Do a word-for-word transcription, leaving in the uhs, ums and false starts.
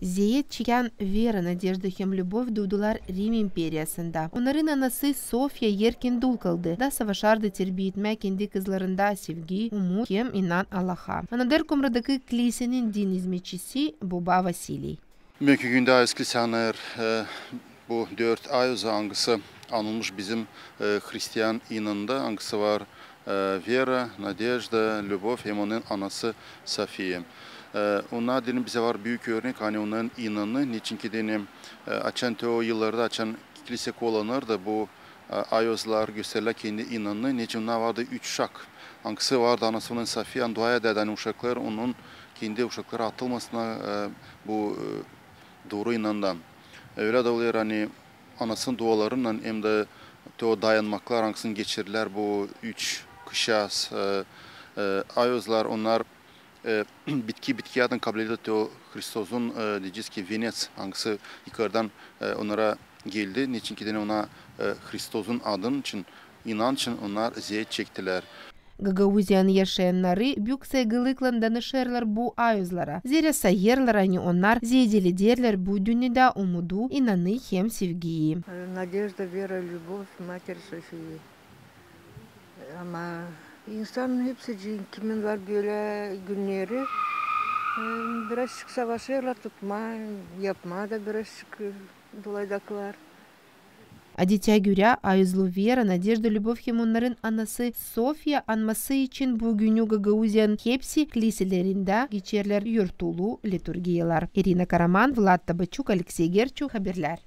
Zeet çekän Vera, Nadežda hem Lübov duudular Rim imperiyasında. Onnarın anası Sofiya erkän dul kaldı da savaşardı terbiyetmää kendi kızlarında sevgi, umut hem inan Allaha. Anadorkomradakı klisenin din izmetçisi boba Vasiliy. Büünkü gündä Ayoz klisenin, e, bu dört Ayozun, angısı anılmış bizim, e, hristian inanda, angısı var, e, Vera, Nadežda, Lübov hem onun anası Sofiya. E, onnar deyni bizä var büük örnek, ani onnarın inanı, neçinki deyni, e, açan te o yıllarda, açan klise kollanırdı, bu, e, Ayozlar gösterilär kendi inanını, neçin onnar vardı üç uşak. Angısı vardı anası onun Sofiya, dua edärdi, ani uşaklar onun, kendi uşakları atılmasınnar, e, bu, e, dooru inandan. Ölä dä olêr, ani anasının dualarınnan hem dä te o dayanmaklar, angısını geçirdilär bu üç kişi, e, e, Ayozlar, onnar, e, bitki, bitki adın kabul eder te o Hristozun, e, deyecez ki, venets, angısı yukardan, e, onnara geldi. Neçinki deyni ona, e, Hristozun adın için, inan için onnar zeet çektilär. Gagauziyanın yaşayannarı büük saygılıklan danışêrlar bu Ayozlara. Zerä sayêrlar, ani onnar zeedilederlär bu dünnedä umudu, inanı hem sevgiyi. Надежда, вера, любовь Матери Софии. Ama insanın hepsicii, kimin var bölä günneri, e, birazçık savaşêrlar tutmaa, yapmaa da birazçık, e, dolaydakılar. Adetä görä, Ayozlu Vera, Nadežda, Lübov hem onnarın anası Sofiya anması için bu günü Gagauziyanın hepsi kliselerindä geçerlär yortulu liturgiyalar. İrina Karaman, Vlad Tabaçuk, Aleksey Gerçu, Haberlär.